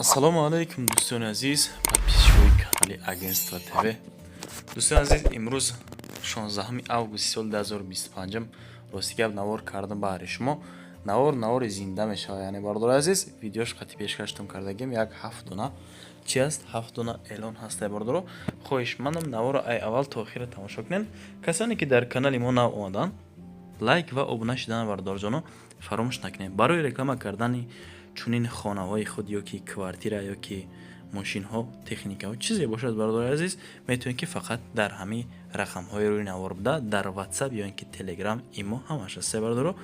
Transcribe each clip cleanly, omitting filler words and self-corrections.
Ассалому алайкум, дӯстони азиз, подписчикои канали Агентство ТВ. Дӯстони азиз, имрӯз 16 августи соли 2025. Рости гап, навор кардам баҳри шумо. Навор навори зинда мешавад, яъне, бародари азиз, видеош қати пешкаштон кардагим. Як ҳафт дона чи аст, ҳафт дона эълон ҳастай, бародаро. Хоҳишмандам, наворро ай аввал то охира тамошо кунед. Касоне ки дар канали мо нав омаданд, лайк ва обуна шудан, бародарҷоно, фаромӯш накунед. Барои реклама кардани чунин хонаҳои худ ё ки квартира, ё ки мошинҳо, техникаҳо, чизе бошад, бародари азиз, метавонед, ки фақат дар ҳамин рақамҳои рӯи навор буда, дар Ватсап ё ин ки Телеграм, Имо ҳамааш ҳаст, бародаро,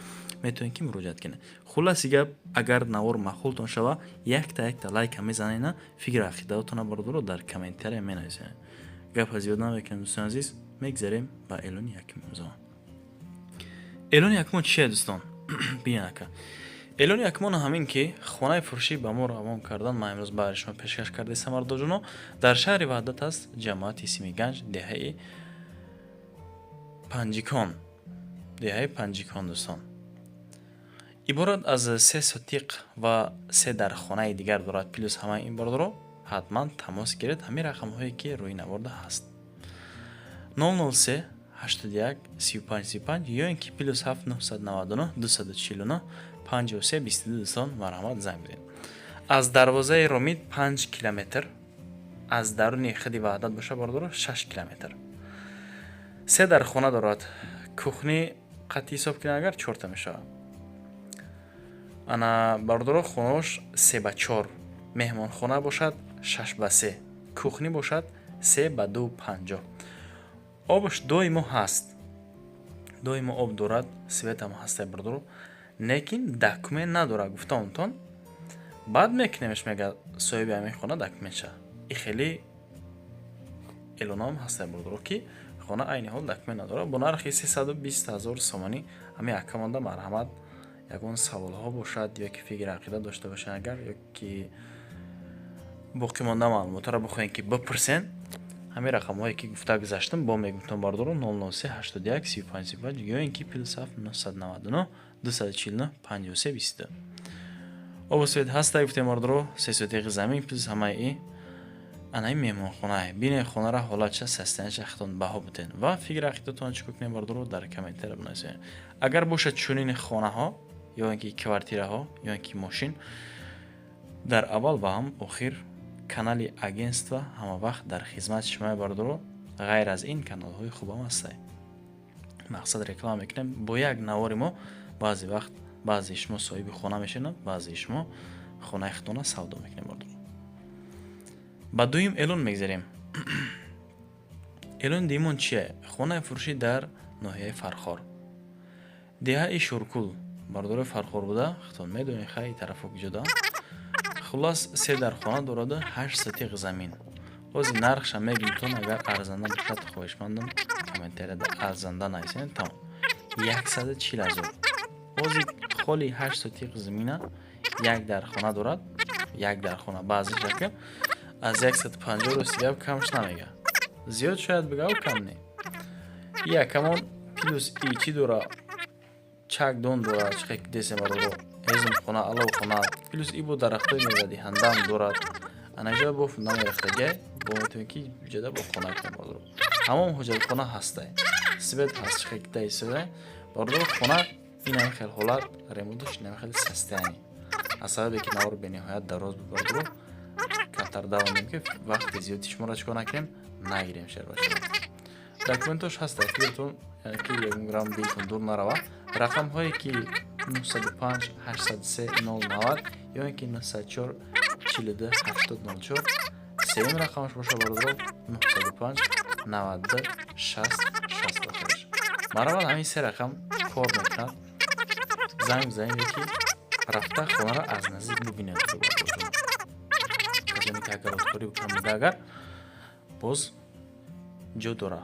метавонед, ки муроҷиат кунед. Хулоси гап, агар навор маъқултон шава, якта якта лайка мезанена, фикр ақидаотона, бародаро, дар комментария менависед. Гапа зиёд намекунем, дӯстони азиз, мегзарем ба эълони якум. Эълони якумон чие, дӯстон? Бинед, ака, эълони якумон ҳамин ки хонаи фурӯшӣ ба мо равон кардан. Ман имрӯз баҳри шумо пешкаш кардаистам, бародарҷоно. Дар шаҳри Ваҳдат аст, ҷамоати Симиганҷ, деҳаи Панҷикон, деҳаи Панҷикон. Дӯстон, иборат аз се сотиқ ва се дархонаи дигар дорад. Плюс ҳамаи ин, бародаро, ҳатман тамос гиред, ҳамин рақамҳое ки рӯи наворда ҳаст: 003 81 35 35 ё ин ки +7 999 249 53 22. Дӯстон, марҳамат, занг бизанед. Аз дарвозаи Ромит 5 километр, аз даруни худи Ваҳдат боша, бародаро, 6 километр. Се дархона дорад, кухни қатъи ҳисоб кунед агар, чорта мешавад. Ана, бародаро, хонаош 3 ба 4, меҳмонхона бошад 6 ба 3, кухнӣ бошад 3 ба 2,50. Обаш доимо ҳаст, доимо об дорад, светам ҳастай, бародаро, лекин документ надорад. Гуфтаонтон, баъд мекунемш, мега соҳиби ҳамин хона, документша. И хеле эълонам ҳастай, бародаро, ки хона айни ҳол документ надорад, бо нархи 320 000 сомонӣ. Ҳамин ака монда, марҳамат, ягон саволҳо бошад ё ки фикр ақида дошта бошед агар, ё ки боқӣ монда маълумотҳоро бихоҳем, ки бипурсен, ҳамин рақамҳое ки гуфта гузаштам, бо мегуфтам, бародаро: 003 81 35 35 ё ин ки +7 999 249 53 22. Обу свет ҳаста, гуфтем, бародаро, се сотиқи замин, плюс ҳамаи и анаи меҳмонхонае. Бинед хонара, ҳолатша, состояниеша, худтон баҳо бутен ва фикр ақидатон чӣ кунем, бародаро, дар комментария бинависед. Агар бошад чунин хонаҳо ё ин ки квартираҳо, ё ин ки мошин, дар аввал ва ҳам охир канали агентство ҳама вақт дар хизмати шумо, бародаро. Ғайр аз ин, каналҳои хубам ҳастай. Мақсад, реклама мекунем. Бо як навори мо баъзе вақт баъзеи шумо соҳиби хона мешавед, баъзеи шумо хонаи худтона савдо мекунем, бародаро. Ба дуюм эълон мегзарем. Эълони дуюмон чие? Хонаи фурӯшӣ дар ноҳияи Фархор, деҳаи Шуркул. Бародарои Фархор буда, худтон медонед, хай, тарафо куҷода. Хуллас, се дархона дораду ҳашт сотиқ замин. Ҳозир нархша мегӯмтон, агар арзанда бошад, хоҳишмандам, комментарияда арзанда нависед. Тамом, 140 000. Ҳозир холи ҳашт сотиқ замина, як дархона дорад, як дархона. Баъзеш ака аз 150, рости гап, камш намега, зиёд шояд бигав, кам не. Якамон плюс и чӣ дора, чакдон дора, чихе десем, бародаро, ҳезумхона, аловхона, плюс и бо дарахтои мевадиҳандаам дорад. Анаҷа бо фундамент рехтагиай, бо метавонед, ки ҷода бо хона кунед, бародаро. Ҳамон ҳоҷатхона ҳастай, свет ҳаст, чихе даисодай, бародаро. Хона инам хел ҳолат, ремонташ инам хел состояние. Аз сабабе ки навор бениҳоят дароз буд, бародаро, камтар давонем, ки вақти зиёди шуморо чикор накунем, нагирем. Шербашем, документош ҳаста, фикртон, яъне ки ягон грамм дилтон дур нарава. Рақамҳое ки 905 803 090 ё ин ки 904 42 80 04. Сеюм рақамаш боша, бародаро, 905 92 60 60 охираш. Марҳамат, ҳамин се рақам кор мекунад. Занг бизанед ё ки рафта хонаро аз наздик бибинед. Касоне ки агар бикунанд буда, агар боз ҷо дора.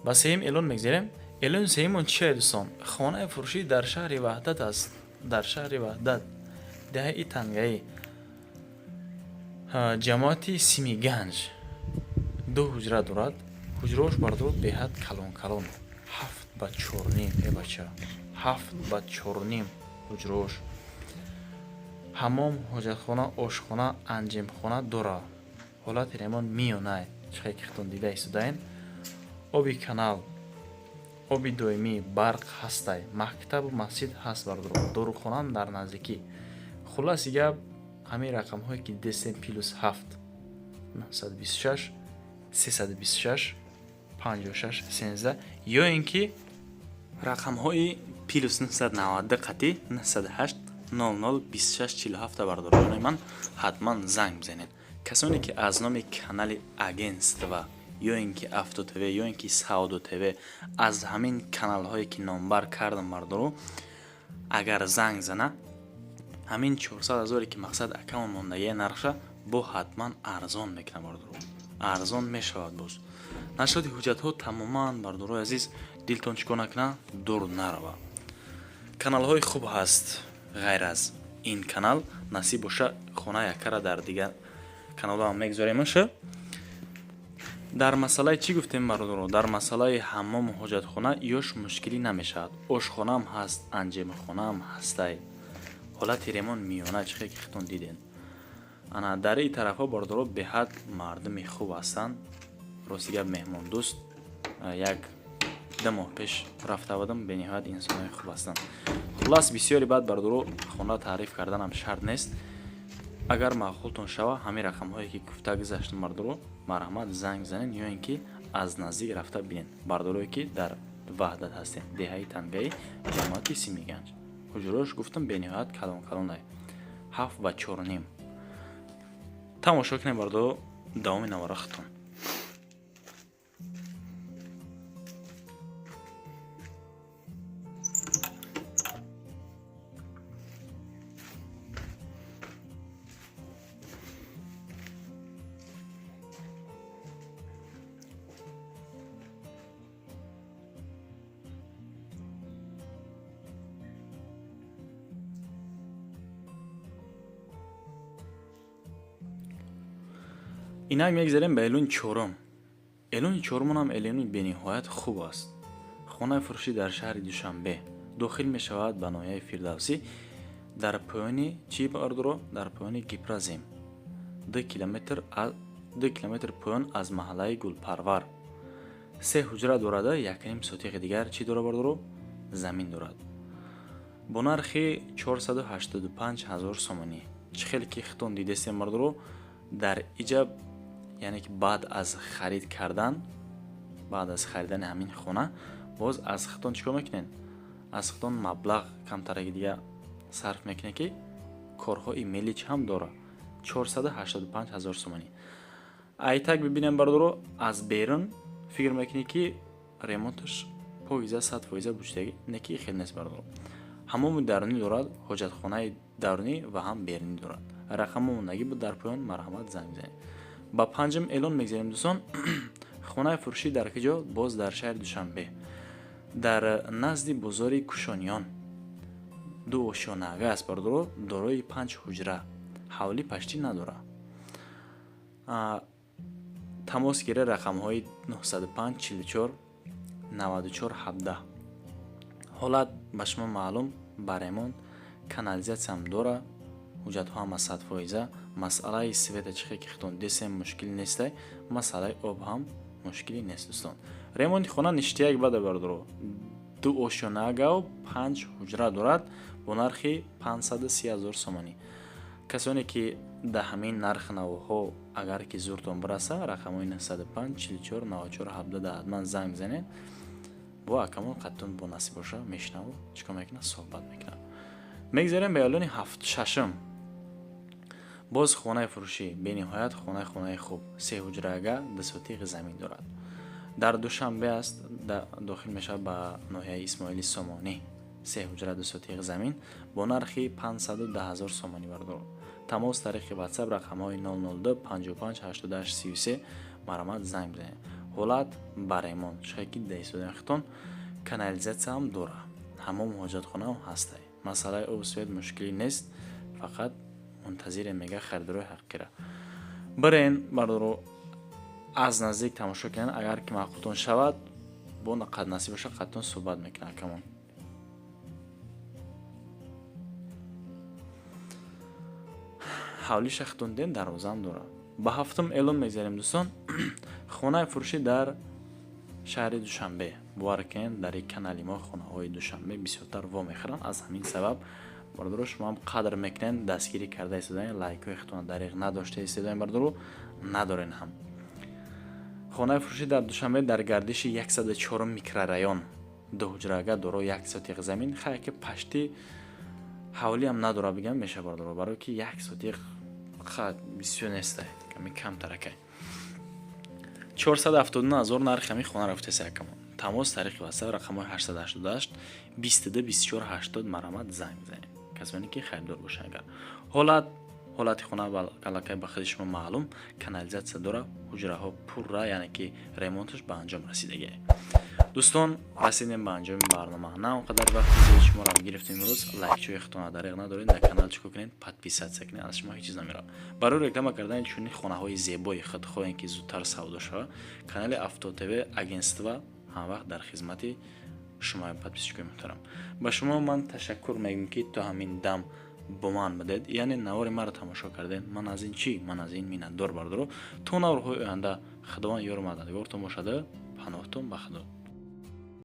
Ба сеюм эълон мегзарем. Эълони сеюмон чие, дӯстон? Хонаи фурӯшӣ дар шаҳри Ваҳдат аст, дар шаҳри Ваҳдат, деҳаи Тангаӣ, ҷамоати Симиганҷ. Ду ҳуҷра дорад. Ҳуҷраош, бародаро, беҳад калон калон, 7 ба 4,5. Э бача, 7 ба 4,5 ҳуҷраош. Ҳаммом, ҳоҷатхона, ошхона, анҷемхона дорад. Ҳолати ремонт миёнай, чихе ки худтон дида истодаен. Оби канал, оби доимӣ, барқ ҳастай, мактабу масҷид ҳаст бардоро, дорухонаам дар наздикӣ. Хулласи гап, ҳамин рақамҳое ки дидестем: +7 926 326 56 13 ё ин ки рақамҳои +992 қатӣ 908 00 26 47, бардорони ман, ҳатман занг бизанед. Касоне ки аз номи канали агентство ё ин ки Авто ТВ ё ин ки Савдо ТВ, аз ҳамин каналҳое ки номбар кардам, бардоро, агар занг зана, ҳамин 400 ҳазоре ки мақсад акамон мондагия нархша бо ҳатман арзон мекунам, бардоро, арзон мешавад. Боз нашоти ҳуҷҷатҳо тамоман, бардорои азиз, дилтон чӣ кор накунад, дур нарава. Каналҳои хуб ҳаст ғайр аз ин канал. Насиб боша, хона якара дар дигар каналҳоам мегузоремаша. Дар масъалаи чӣ гуфтем, бародаро? Дар масъалаи ҳаммому ҳоҷатхона ёш мушкилӣ намешавад. Ошхонаам ҳаст, анҷемхонаам ҳастай. Ҳолати ремонт миёна, чихе ки худтон диден. Ана дар ин тарафҳо, бародаро, беҳад мардуми хуб ҳастанд, рости гап, меҳмондӯст. Як ду моҳ пеш рафта будам, бениҳоят инсонҳои хуб ҳастанд. Хуллас, бисёри баъд, бародаро, хона таъриф карданам шарт нест. Агар маъқултон шава, ҳамин рақамҳое ки гуфта гузаштам, бардоро, марҳамат, занг бизанед ё ин ки аз наздик рафта бинед. Бардорое ки дар Ваҳдат ҳастем, деҳаи Тангаи, ҷамоати Симиганҷ. Ҳуҷраҳош, гуфтам, бениҳоят калон калонай, 7 ва 4,5. Тамошо кунед, бардоро, давоми навора худтон. Инак мегзарем ба эълони чорум. Эълони чорумонам эълони бениҳоят хуб аст. Хонаи фурӯшӣ дар шаҳри Душанбе, дохил мешавад ба ноҳияи Фирдавсӣ, дар поёни чӣ, бардоро? Дар поёни Гипрозем, 2 километр поён аз маҳаллаи Гулпарвар. Се ҳуҷра дорада, 1,5 сотиқи дигар чӣ дора, бардоро, замин дорад, бо нархи 485 ҳазор сомонӣ. Чӣ хеле ки худтон дидестем, бардоро, дар иҷа, яъне ки баъд аз харид кардан, баъд аз харидани ҳамин хона, боз аз худтон чӣ кор мекунед? Аз худтон маблағ камтараги дига сарф мекунед, ки корҳои мелич ҳам дора. 485 ҳазор сомонӣ. Айтак бибинем, бардоро, аз берун фикр мекунӣ, ки ремонташ поиза, 100% бучтагӣ, не ки хел нест, бардоро. Ҳаммоми дарунӣ дорад, ҳоҷатхонаи дарунӣ ва ҳам берунӣ дорад. Рақамҳо мондагӣ буд дар поён, марҳамат, занг бизанед. Ба панҷум эълон мегзарем, дӯстон. Хонаи фурӯшӣ дар куҷо? Боз дар шаҳри Душанбе, дар назди бозори Кушониён. Ду ошёнага аст, бардоро, дорои панҷ ҳуҷра, ҳавлӣ паштӣ надорад. Тамос гира рақамҳои 905 44 94 17. Ҳолат ба шумо маълум, ба ремонт, канализатсиям дора, ҳуҷҷатҳо ҳама 100%. Масъалаи света, чихе ки худтон десем, мушкилӣ нестай, масъалаи об ҳам мушкилӣ нест, дӯстон. Ремонти хона ништияк бада, бардоро. Ду ошёнагау панҷ ҳуҷра дорад, бо нархи 530 ҳазор сомонӣ. Касоне ки дар ҳамин нарх навоҳо агар ки зуртон бираса, рақамҳои 905 44 94 17 ҳатман занг бизанед. Бо акамон қаттун бо насиб боша мешинаву чӣ кор мекунад, суҳбат мекунад. Мегзарем ба эълони шашум. Боз хонаи фурӯшӣ, бениҳоят хонаи хуб, се ҳуҷрага, ду сотиқи замин дорад. Дар Душанбе аст, дохил мешавад ба ноҳияи Исмоили Сомонӣ. Се ҳуҷра, ду сотиқи замин бо нархи 510 ҳазор сомонӣ, бардор. Тамос тариқи Ватсап, рақамҳои 002 55 88 33, марҳамат, занг бизанед. Ҳолат ба ремонт, чихе ки дида истодаем худтон, канализатсияам дора, ҳаммому ҳоҷатхонаам ҳастай. Масъалаи обу свет мушкилӣ нест, фақат мунтазире мега харидорои ҳақиқира. Бирен, бардоро, аз наздик тамошо кунед. Агар ки маъқултон шавад, бо қад насиб боша, қадтон суҳбат мекунад акамон. Ҳавлиша худтон дидем, дарвозаам дорад. Ба ҳафтум эълон мегзарем, дӯстон. Хонаи фурӯшӣ дар шаҳри Душанбе. Бовар кунед, дар ин канали мо хонаҳои Душанбе бисёртар вомехӯранд. Аз ҳамин сабаб, бародаро, шумо ҳам қадр мекунед, дастгирӣ карда истодаен, лайкҳои худтонро дариғ надошта истодаен, бародаро, надорен ҳам. Хонаи фурӯшӣ дар Душанбе, дар гардиши 104 микрорайон, ду ҳуҷрага, доро як сотиқ замин. Хай, ки пашти ҳавлиам надора, бигам меша, бародаро, барое ки як сотиқ ха бисёр нестай, ками камтаракай. 479 ҳазор нархи ҳамин хона рафтеса, якамон. Тамос тариқи WhatsApp, рақамҳои 888 22 24 80. Марҳамат, занг бизанед, касоне ки харидор бошанд. Агар ҳолати хона аллакай ба худи шумо маълум, канализатсия дора, ҳуҷраҳо пурра, яъне ки ремонташ ба анҷом расидагиа. Дӯстон, расидем ба анҷоми барнома. На он қадар вақти зиёд шуморо гирифтем имрӯз. Лайкчои худтонро дариғ надоред, дар канал чӣ кунед? Подписаться кунед, аз шумо ҳеҷ чиз намерав. Барои реклама кардани чунин хонаҳои зебои худ, хоҳем ки зудтар савдо шавад, канали Авто ТВ агентство ҳамвақт дар хизмати шумо. Подписчикои муҳтарам, ба шумо ман ташаккур мегӯям, ки то ҳамин дам бо ман будед, яъне навори маро тамошо кардед. Ман аз ин чӣ? Ман аз ин миннатдор, бардоро. То наворҳои оянда Худованд ёру мададгортон бошада. Паноҳтон ба Худо.